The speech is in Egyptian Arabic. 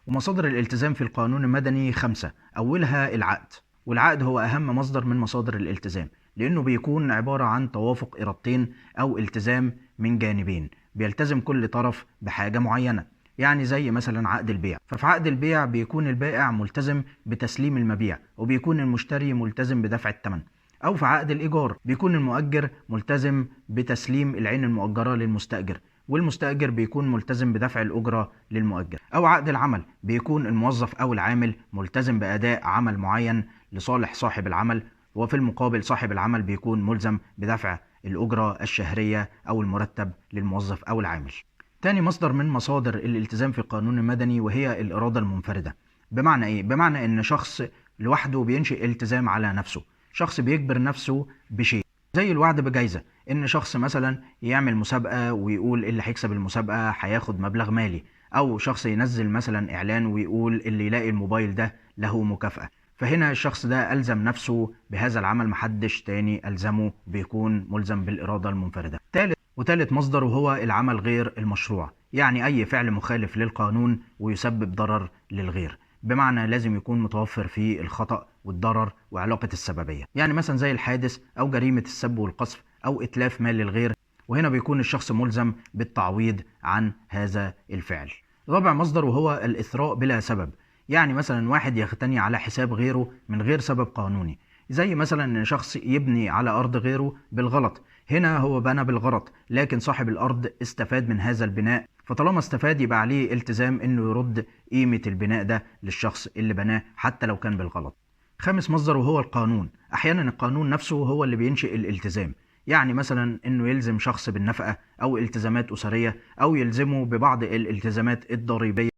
ومصادر الالتزام في القانون المدني 5، أولها العقد، والعقد هو أهم مصدر من مصادر الالتزام، لأنه بيكون عبارة عن توافق إرادتين أو التزام من جانبين، بيلتزم كل طرف بحاجة معينة، يعني زي مثلا عقد البيع. ففي عقد البيع بيكون البائع ملتزم بتسليم المبيع، وبيكون المشتري ملتزم بدفع الثمن. أو في عقد الإيجار بيكون المؤجر ملتزم بتسليم العين المؤجرة للمستأجر، والمستأجر بيكون ملتزم بدفع الأجرة للمؤجر. أو عقد العمل بيكون الموظف أو العامل ملتزم بأداء عمل معين لصالح صاحب العمل، وفي المقابل صاحب العمل بيكون ملزم بدفع الأجرة الشهرية أو المرتب للموظف أو العامل. تاني مصدر من مصادر الالتزام في القانون المدني وهي الإرادة المنفردة. بمعنى إيه؟ بمعنى إن شخص لوحده بينشئ التزام على نفسه، شخص بيجبر نفسه بشيء، زي الوعد بجايزة، إن شخص مثلا يعمل مسابقة ويقول اللي هيكسب المسابقة هياخد مبلغ مالي، أو شخص ينزل مثلا إعلان ويقول اللي يلاقي الموبايل ده له مكافأة. فهنا الشخص ده ألزم نفسه بهذا العمل، محدش تاني ألزمه، بيكون ملزم بالإرادة المنفردة. وتالت مصدر وهو العمل غير المشروع، يعني أي فعل مخالف للقانون ويسبب ضرر للغير، بمعنى لازم يكون متوفر فيه الخطأ والضرر وعلاقة السببية، يعني مثلا زي الحادث أو جريمة السب والقذف أو إتلاف مال للغير، وهنا بيكون الشخص ملزم بالتعويض عن هذا الفعل. رابع مصدر وهو الإثراء بلا سبب، يعني مثلا واحد يغتني على حساب غيره من غير سبب قانوني، زي مثلا إن شخص يبني على أرض غيره بالغلط، هنا هو بنى بالغلط لكن صاحب الأرض استفاد من هذا البناء، فطالما استفاد يبقى عليه التزام إنه يرد قيمة البناء ده للشخص اللي بناه حتى لو كان بالغلط. خامس مصدر وهو القانون، أحيانا القانون نفسه هو اللي بينشئ الالتزام، يعني مثلا إنه يلزم شخص بالنفقة أو التزامات أسرية، أو يلزمه ببعض الالتزامات الضريبية.